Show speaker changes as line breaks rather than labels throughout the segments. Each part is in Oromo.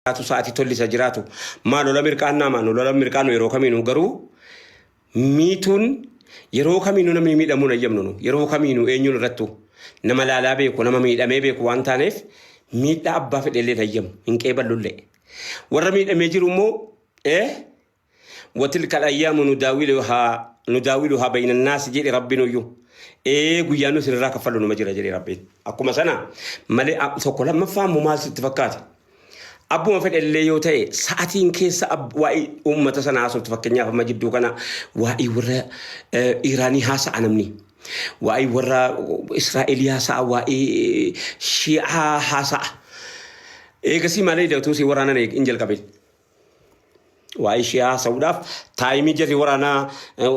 Jiraatu sa'atii tolli isa jiraatu maa lola mirqaannaa maa nu lola mirqaannu yeroo kamiinuu garuu miituun yeroo kamiinuu namni miidhamuun ayyamnu nu yeroo kamiinuu eenyuun irrattu nama laalaa beeku nama miidhamee beeku waan taaneef miidhaa abbaa fedhellee hin ayyamnu hin qeeballullee warra miidhamee jiru immoo eh Watilkal ayyaamu nudaawiluhaa bayna naasi jedhe Rabbiin uyyuu. Ee guyyaan nu isinirraa kaffallu numa jira jedhe Rabbiin. Akkuma sana malee tokko lammaffaa immoo maal sitti fakkaate? Abbuma fedhe illee yoo ta'e sa'atiin keessa waa'ee uummata sana haasoftu fakkeenyaaf amma jidduu kana waa'ee warra Iraanii haasa'a namni. Waa'ee warra Israa'elii haasa'a, waa'ee Shi'aa haasa'a. Eegasii malee da'atuu si waraanan hin jalqabin. Waa'ee ishee haasa'uudhaaf taayimii jarri waraanaa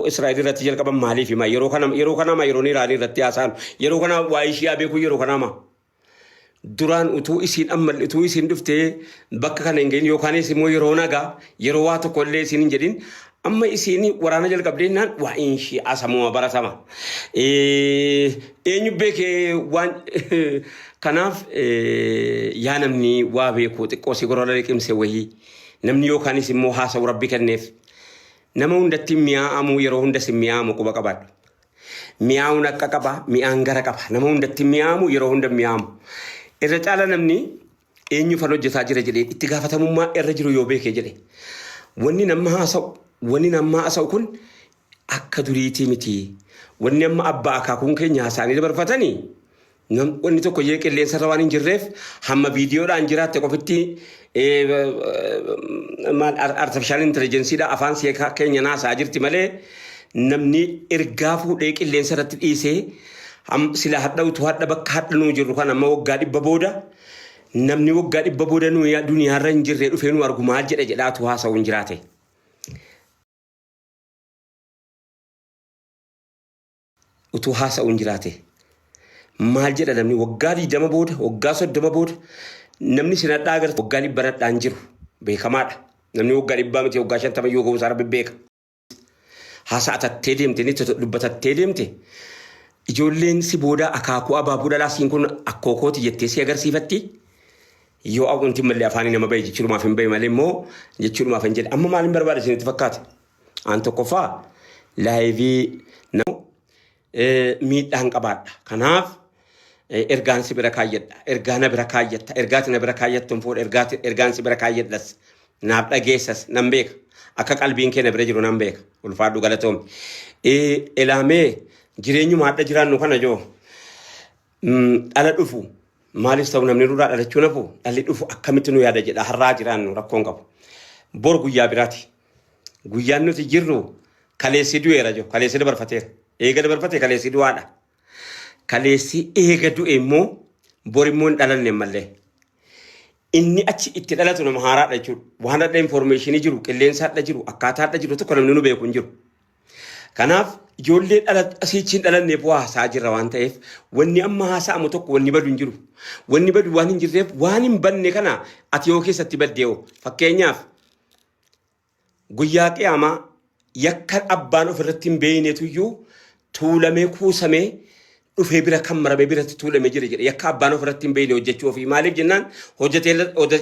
Israa'el irratti jalqaban maaliif hima? Yeroo kana yeroo kanaa maa yeroon Iraan irratti haasa'an? Yeroo kana waa'ee ishee beekuu yeroo kanaa maa? Duraan utuu isiin amma utuu isiin dhuftee bakka kana hin gahin yookaanis immoo yeroo nagaa yeroo waa tokko illee isiin hin jedhin amma isiin waraana jalqabdee naan waa'een ishee haasamuma baratama. Eenyu beekee waan kanaaf yaa namni waa beeku xiqqoo si gorora liqimse wayii namni yookaanis immoo haasa'u rabbi kenneef nama hundatti mi'aa'amuu yeroo hunda si mi'aamu quba qabaadhu. Mi'aa'uun akka qaba mi'aan gara qaba nama hundatti mi'aamu yeroo hunda mi'aamu. Irra caala namni eenyufan hojjetaa jira jedhee itti gaafatamummaa irra jiru yoo beeke jedhe wanni nama haasa'u wanni nama haasa'u kun akka duriitii miti. Wanni amma abbaa akaakuun keenya haasa'anii dabarfatanii wanni tokko jee qilleensarra waan hin jirreef hamma viidiyoodhaan jiraatte qofitti maal artificial intelligenceedha afaan keenya naasaa jirti malee namni ergaa fuudhee qilleensa irratti dhiisee sila hadha utuu hadha bakka hadha nuu jirru kan amma waggaa 100 booda namni waggaa 100 booda duniyaarra hin jirre dhufee nu argu maal jedha jedhaatu haasa'u hin jiraate. Utuu haasa'uun jiraate maal jedha namni waggaa 20 booda waggaa 30 booda namni isin hadhaa agartu waggaa 100 hadhaan jiru beekamaadha. Namni waggaa 100 miti waggaa 50 yoo ga'uusaa rabbi beeka. Haasa'atattee deemte ni dubbatattee deemte ijoolleen si booda akaakuu abaabuu dhalaa siin kun akkookooti jettee si agarsiifatti. Yoo wanti mallee afaanii nama bahe jechuudhumaaf hin bahe malee immoo jechuudhumaaf hin jedhe amma maaliin barbaada isinitti fakkaate? An tokkoffaa laayivii nama miidhaan qabaadha. Kanaaf ergaan si bira kaayyadha. Ergaa na bira kaayyatta. Ergaati na bira kaayyattu hin fuudha. Ergaan si bira kaayyadhas. Naaf dhageessas nan beeka. Akka qalbiin kee na bira jiru nan beeka. Ulfaadhu galatoomi. Elaamee jireenyuma hadha jiraannu kana joo dhala dhufu maalis ta'u namni nurraa dhalachuu nafu dhalli dhufu akkamitti nu yaada jedha har'aa jiraannu rakkoon qabu. Bor guyyaa biraati. Guyyaan nuti jirru kaleessi du'eera jiru. Kaleessi dabarfateera. Eega dabarfate kaleessi du'aadha. Kaleessi eega du'e immoo bor immoo hin dhalanne mallee. Inni achi itti dhalatu nama haaraadha jechuudha. Waan hadha informeeshinii jiru, qilleensa hadha jiru, akkaataa hadha jiru tokko namni nu beeku hin jiru. Kanaaf ijoollee dhala asiichi hin dhalanneef waa haasa'aa jirra waan ta'eef wanni amma haasa'amu tokko wanni badu hin jiru. Wanni badu waan hin jirreef waan hin badne kana ati yoo keessatti baddee hoo fakkeenyaaf Guyyaa Qiyaamaa yakka abbaan ofirratti hin beeynetuyyuu tuulamee kuusamee dhufee bira kan maramee biratti tuulamee jira jedhe. Yakka abbaan ofirratti hin beeyne hojjechuu ofii. Maaliif jennaan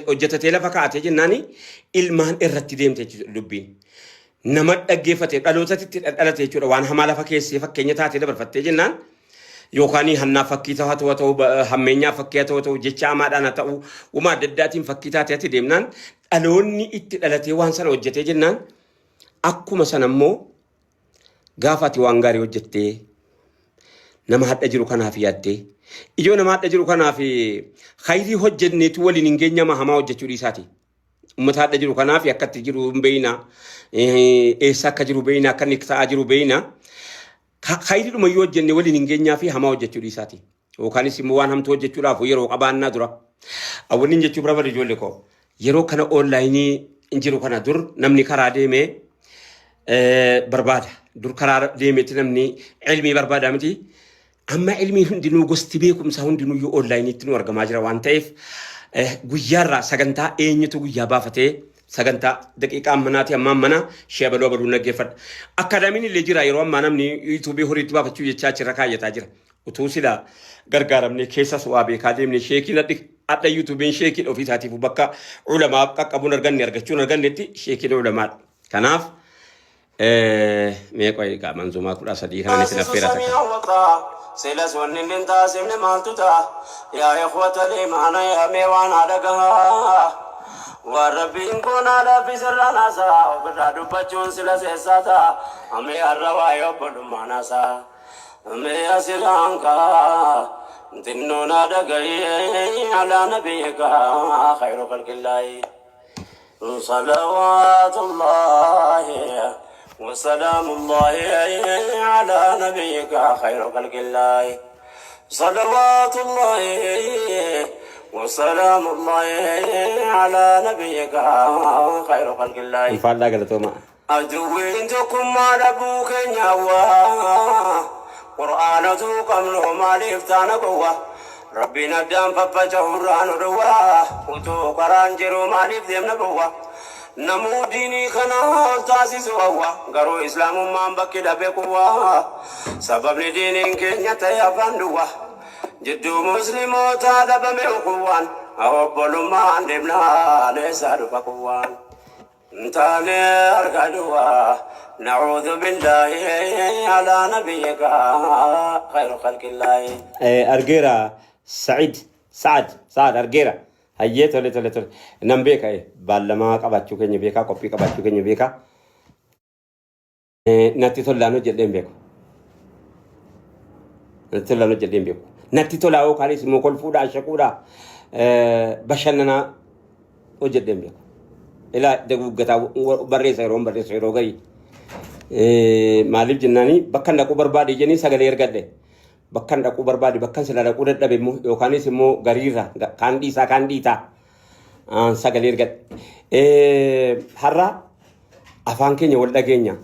hojjetatee lafa kaa'atee jennaan ilmaan irratti deemte jechuudha dubbiin. Nama dhaggeeffate dhalootatti dhalate jechuudha waan hamaa lafa keessee fakkeenya taatee dabarfattee jennaan yookaan hannaaf fakkii ta'u haa ta'u hammeenyaaf fakkii haa ta'u jecha hamaadhaan haa ta'u wama adda addaatiin fakkii taatee ati deemnaan dhaloonni itti dhalatee waan sana hojjetee jennaan akkuma sana immoo gaafa ati waan gaarii hojjettee nama hadha jiru kanaaf yaaddee ijoo nama hadha jiru kanaaf khayrii hojjenneetu waliin hin geenyama hamaa hojjechuu dhiisaati. Uummata hadha jiru kanaaf akka itti jiru hin beeyna eessa akka jiru beeyna akka inni ta'aa jiru beeyna. Khayriidhuma yoo hojjenne waliin hin geenyaa fi hamaa hojjechuu dhiisaati. Yookaanis immoo waan hamtuu hojjechuudhaaf yeroo qabaannaa dura. Awwannin jechuu barbaadu ijoollee koo yeroo kana onlaayinii hin jiru kana dur namni karaa deemee barbaada. Dur karaa deemeeti namni ilmii barbaada miti. Amma ilmiin hundinuu gosti beekumsaa hundinuyyuu onlaayiniitti nu argamaa jira waan ta'eef guyyaarraa sagantaa eenyutu guyyaa baafatee sagantaa daqiiqaa ammanaati ammaa ammana ishee abaluu abaluu naggeeffadha. Akkaadaamiin illee jira yeroo ammaa namni yuutuubii horiitti baafachuu jechaa achirra kaayyataa jira. Utuu silaa gargaaramnee keessas waa beekaa deemne sheekiin adhi adha yuutuubiin sheekiin ofii isaatiif bakka ulamaa qaqqabuun arganne argachuun argannetti sheekiin ulamaadha. Kanaaf mee qoy egaa manzuumaa 13 kanan isin
taasisu
affeera takka.
sami'a waqaa silas wanni inni hin taasifne maaltu ta'a yaa ikhwata liimaana yaa mee waan haadha gahaa waan rabbiin koo naa laaffise irraan haasa'a ofirraa dubbachuun silas eessaa ta'a amee har'a waa'ee obbolummaan haasa'a mee asirraan kaa xinnoo naa dhaga'i alaa nabiyyika khayru khalqillaahi. Salawaatullaahi wasalaamullaahi alaa nabiyyika khayru khalqillaahi. Salawaatullaahi wasalaamullaahi alaa nabiyyika khayru khalqillaahi.
Ulfaadhaa galatoomaa.
Aduwwiin tokkummaa dhabuu keenya hawwa. Qur'aana utuu qabnu maaliif taana gowwa? Rabbiin addaan faffaca'uurraa nu dhowwa. Utuu karaan jiruu maaliif deemna bowwa? Namuu diinii kana ol taasisu hawwa. Garuu islaamummaan bakki dhabe quwwa. Sababni diiniin keenya ta'e afaan duwwa. Jidduu muslimootaa dhabame ukhuwwaan. Obbolummaan deemnaan eessaa dhufa quwwaan? Taane harka duwwaa na'uudhu billaahi alaa nabiyyika khayru khalqillaahi.
Argeera Sa'id Sa'ad Sa'ad argeera hayyee tole tole tole nan beeka baallamaa qabaachuu keenya beekaa qophii qabaachuu keenya beekaa Natti tollaan hojjedhee hin beeku. Natti tollaan hojjedhee hin beeku. Natti tolaa yookaanis immoo kolfuudhaa, shaquudhaa, bashannanaa hojjedhee hin beeku. Ilaa daguuggataa barreessa yeroo barreessu yeroo garii. Maaliif jennaani bakka dhaquu barbaade jennii sagalee ergadhe. Bakka dhaquu barbaade bakka sila dhaquu dadhabe immoo yookaanis immoo gariirra kaan dhiisaa kaan dhiitaa sagalee ergadhe. Har'a afaan keenya wal dhageenya.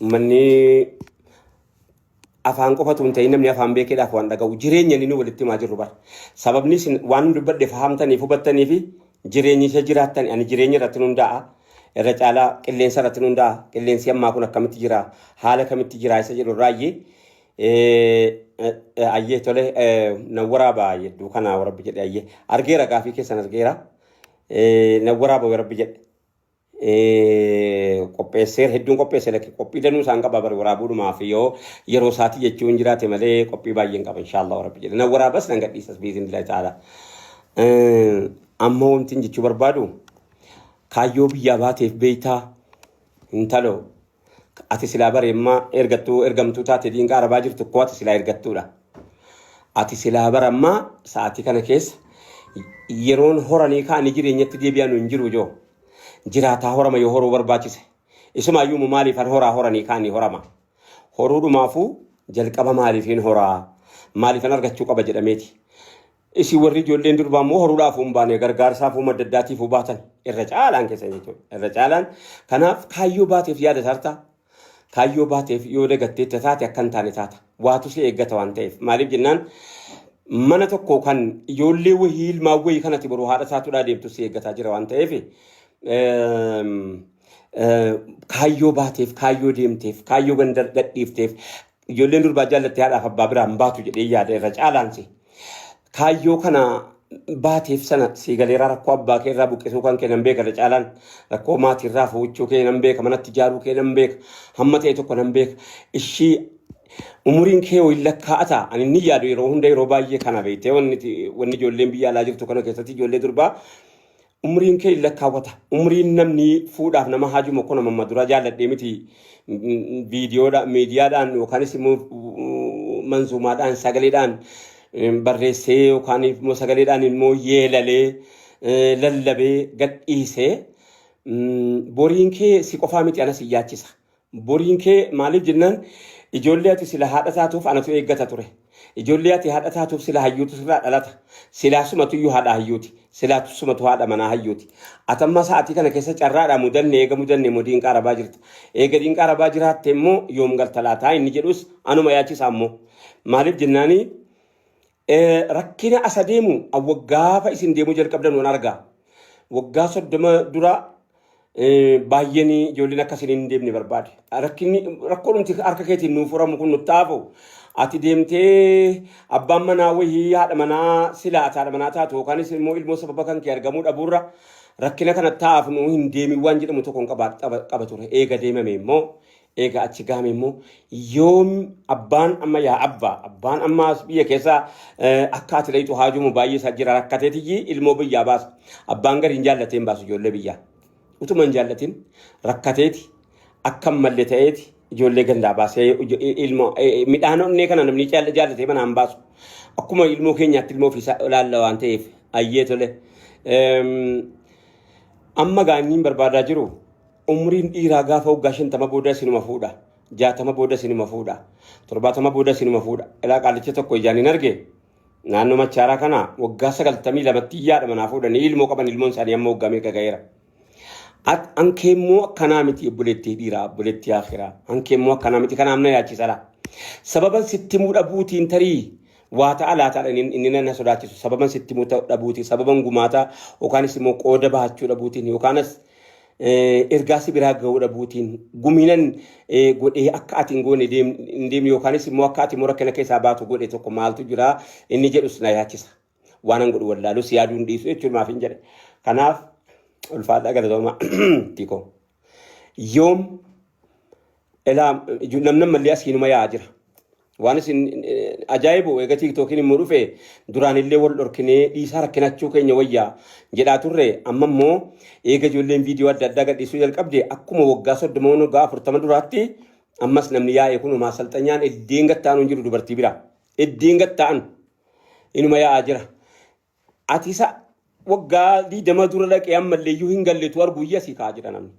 Uummanni afaan qofatu hin ta'in namni afaan beekeedhaaf waan dhaga'u jireenya inni nu walitti himaa jirru bara. Sababni isin waan dubbadhe fahamtaniif hubattanii fi jireenyi isa jiraattan ani jireenya irratti hundaa'a. Irra caalaa qilleensa irratti hundaa'a. Qilleensi ammaa kun akkamitti jira? Haala kamitti jira? Isa jedhu irraayyee ayyee tole nan waraaba hedduu kana warabbi jedhe ayyee argeera gaafii keessan argeera nan waraaba warabbi jedhe. Qopheesseera hedduun qopheesse lakki qophii danuu isaan qaba bari waraabuudhumaaf yoo yeroo isaatii jechuun jiraate malee qophii baay'een qaba inshaallah rabbi jedhe nan waraabas nan gadhiisas biizinillah ta'ala. Amma wanti jechuu barbaadu kaayyoo biyyaa baateef beektaa intaloo ati silaa bareemmaa ergattuu ergamtuu taate diinqa arabaa jirtu koo ati silaa ergattuudha. Ati silaa barammaa sa'aatii kana keessa yeroon horanii ka'anii jireenyatti deebi'an hin jiru joo. Jiraataa horama yoo horuu barbaachise. Isumaayyuu immoo maaliifan horaa horanii ka'anii horama. Horuudhumaafuu jalqaba maaliifin horaa maaliifan argachuu qaba jedhameeti. Isin warri ijoolleen durbaa immoo horuudhaaf hin baane gargaarsaaf uuma adda addaatiif baatan irra caalaan keessan jechuudha. Irra caalaan kanaaf kaayyoo baateef yaada tarta. Kaayyoo baateef yoo dagatteetta taate akka hin taane taata. Waatu si eeggata waan ta'eef. Maaliif jennaan mana tokko kan ijoollee wahii ilmaan wahii kanatti boruu haadha taatuudhaa deemtu si eeggataa jira waan ta'eef kaayyoo baateef kaayyoo deemteef kaayyoo ganda gadhiifteef ijoolleen durbaa jaallattee haadhaaf abbaa biraan baatu jedhee yaada irra caalaan si. Kaayyoo kana baateef sana sii galeeraa rakkoo abbaa kee irraa buqqisuu kan kee nan beeka irra caalaan rakkoo maatii irraa fuuchuu kee nan beeka manatti ijaaruu kee nan beeka hamma ta'e tokko nan beeka ishii umuriin kee wayi lakkaa'ata ani ni yaadu yeroo hunda yeroo baay'ee kana beektee wanni ijoolleen biyya alaa jirtu kana keessatti ijoollee durbaa Umriin kee hin lakkaawwata. Umriin namni fuudhaaf nama haajuma kun amma dura jaalladhee miti viidiyoodha miidiyaadhaan yookaanis immoo manzuumaadhaan sagaleedhaan barreessee yookaan immoo sagaleedhaan immoo yeelalee lallabee gadhiisee boriin kee si qofaa miti anas hin yaachisa. Boriin kee maaliif jennaan ijoollee ati sila haadha taatuuf anatu eeggata ture. Ijoollee ati haadha taatuuf sila hayyuutu sirraa dhalata. Silaa sumatuyyuu haadha hayyuuti. Silaa sumatu haadha manaa hayyuuti. Ati amma sa'aatii kana keessa carraadhaa mudanne eega mudanne immoo diinqa arabaa jirta. Eega diinqa arabaa jiraatte immoo yoom galta laataa inni jedhus anuma yaachisa ammoo. Maaliif jennaanii rakkina as adeemu gaafa isin deemuu jalqabdan waan argaa. Waggaa 30 dura baay'een ijoolleen akka isin hin deemne barbaade. Rakkinni rakkoodhumti harka keetiin nuu furamu kun nutti haafu. Ati deemtee abbaan manaa wayii haadha manaa silaa ati haadha manaa taatu yookaanis immoo ilmoo sababa kan kee argamuu dhabuurra rakkina kana taa'aaf nuu hin deemin waan jedhamu tokko hin qaba ture. Eega deemame immoo eega achi gahame immoo yoom abbaan amma yaa abbaa abbaan amma as biyya keessa akka ati dhayitu haajumu baay'ee isaa jira rakkateetiyyi ilmoo biyyaa baasa. Abbaan gari hin jaallatee hin baasu ijoollee biyyaa. Utuma hin jaallatin rakkateeti akka hin malle ta'eeti ijoollee gandaa baasee ilmoo midhaan onnee kana namni jaallatee manaa hin baasu. Akkuma ilmoo keenyaatti ilmoo ofiisaa ilaalla waan ta'eef ayyee tole. Amma gaanyiin barbaadaa jiru umriin dhiiraa gaafa waggaa 50 booda isinuma fuudha. 60 booda isinuma fuudha. 70 booda isinuma fuudha. Ilaa qaalicha tokko ijaan hin arge. Naannoo Machaaraa kana waggaa 92tti yaadha manaa fuudhanii ilmoo qaban ilmoon isaanii amma waggaa meeqa ga'eera. Ankee immoo akkanaa miti obboleettii dhiiraa obboleettii akhiraa. Ankee immoo akkanaa miti kanaaf na yaachisadha. Sababan sitti himuu dhabuutiin tarii waa ta'a laataadha inni na sodaachisu. Sababan sitti himuu dhabuutiin sababan gumaataa yookaanis immoo qooda bahachuu dhabuutiin yookaanas ergaa si biraa ga'uu dhabuutiin gumiinan godhee akka ati hin goone hin deemne yookaanis immoo akka ati immoo rakkina keessaa baatu godhe tokko maaltu jira inni jedhus na yaachisa. Waan an godhu wallaalus yaaduu hin dhiisu jechuun maaf hin jedhe. Kanaaf ulfaadhaa galatoomaa tikoo. Yoom ilaa namni ammallee asiinuma yaa'aa jira. Waan isin ajaa'ibu eega tiiktookiin immoo dhufe duraan illee wal dhorkinee dhiisaa rakkinachuu keenya wayyaa jedhaa turre amma immoo eega ijoolleen viidiyoo adda addaa gadhiisuu jalqabde akkuma waggaa 30 waggaa 40 duraatti ammas namni yaa'e kun homaa salxanyaan eddeen gatta'an hin jiru dubartii bira eddeen gatta'an inuma yaa'aa jira. Ati isa waggaa 20 dura dhaqee ammallee iyyuu hin galletu arguu iyya asii ka'aa jira namni.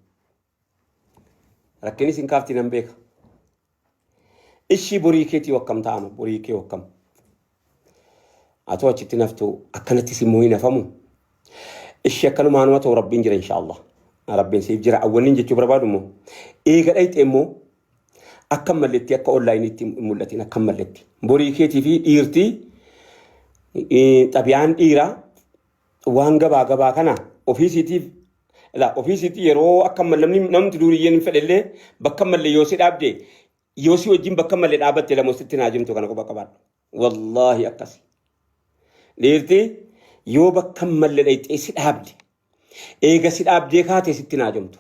Rakkinni isin kaafti nan beeka. Ishii borii keetii wakkam ta'ama borii kee wakkam. Atoo achitti naftu akkanattis immoo hin hafamu. Ishii akkanumaanuma ta'u rabbiin jira inshaallah. Rabbiin siif jira awwannin jechuu barbaadu immoo eega dhayxe immoo akka malletti akka onlaayiniitti hin mul'atin akka malletti. Borii keetii fi dhiirtii xabiyaan dhiiraa waan gabaa gabaa kana ofiisiitiif ilaa ofiisiitii yeroo akka namni namni duuriyyeen hin fedhellee bakka malle yoo si dhaabde yoo si wajjin bakka malle dhaabatte lama sitti naa jimtu kana quba qabaadhu. Wallaahi akkasi. Dhiirti yoo bakka malle dhayxee si dhaabde eega si dhaabdee kaatee sitti naa jimtu.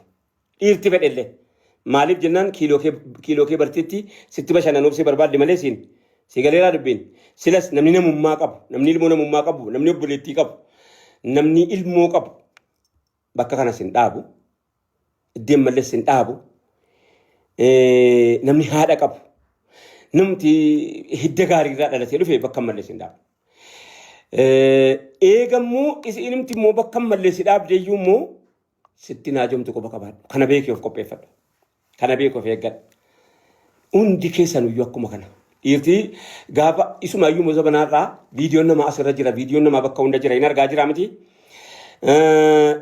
Dhiirti fedhellee. Maaliif jennaan kiiloo kee barteetti sitti bashannanuuf si barbaadde malee siin si galeeraa dubbiin. Silas namni namummaa qabu, namni ilmoo namummaa qabu, namni obboleettii qabu, namni ilmoo qabu bakka kana sin dhaabu, iddeen mallee sin dhaabu, namni haadha qabu, namti hidda gaariirraa dhalatee dhufe bakka mallee sin dhaabu. Eegammoo isinimti immoo bakka mallee si dhaabdeeyyuu immoo sitti naajomtu quba qabaadhu. Kana beekii of qopheeffadhu. Kana beekii of eeggadhu. Hundi keessanuyyuu akkuma kana. Dhiirtii gaafa isumaayyuu moza banaarraa viidiyoon namaa asirra jira, viidiyoon namaa bakka hunda jira, hin argaa jira miti.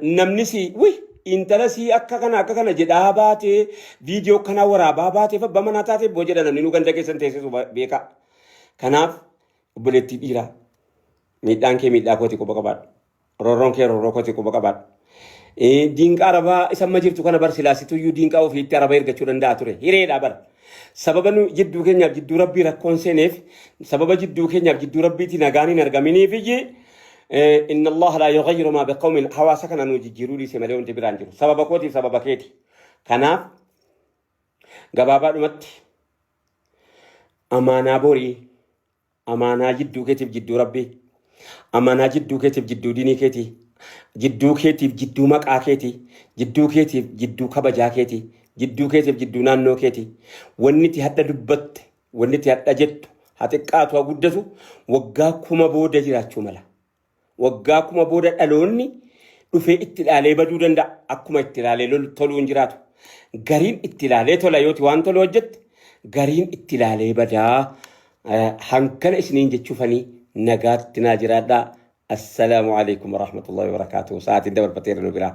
Namni si wi intala si akka kana akka kana jedhaa baatee viidiyoo kana waraabaa baatee abbaa manaa taatee boo jedha namni nu ganda keessan teessisu beekaa. Kanaaf obboleettii dhiiraa miidhaan kee miidhaa kooti quba qabaadhu. Roorroon kee roorroo kooti quba qabaadhu. Diinqa arabaa isa amma jirtu kana bar silaa situyyuu diinqaa ofiitti araba ergachuu danda'a ture. Hireedha bar. Sababa nu jidduu keenyaaf jidduu rabbii rakkoon seeneef sababa jidduu keenyaaf jidduu rabbiitti nagaan hin argaminiif iyyi inna Allah laa yughayyiru maa biqawmin hawaasa kana nu jijjiiruu dhiise malee wanti biraan jiru. Sababa kootiif sababa keeti. Kanaaf gabaabaadhumatti amaanaa borii Amaanaa jidduu keetiif jidduu Rabbii. Amaanaa jidduu keetiif jidduu diinii keetii. Jidduu keetiif jidduu maqaa keetii. Jidduu keetiif jidduu kabajaa keetii. Jidduu keetiif jidduu naannoo keetii. Wanni itti hadha dubbatte, wanni itti hadha jettu, haa xiqqaatu haa guddatu, waggaa kuma booda jiraachuu mala. Waggaa kuma booda dhaloonni dhufee itti ilaalee baduu danda'a. Akkuma itti ilaalee toluu hin jiraatu. Gariin itti ilaalee tola yooti waan tolu hojjette, gariin itti ilaalee badaa. Hangana isiniin jechuufanii nagaatti naa jiraadhaa. Assalaamu alaikum warahmatullahi wabarakaatuh. Sa'aatiin dabarfateera nu biraa.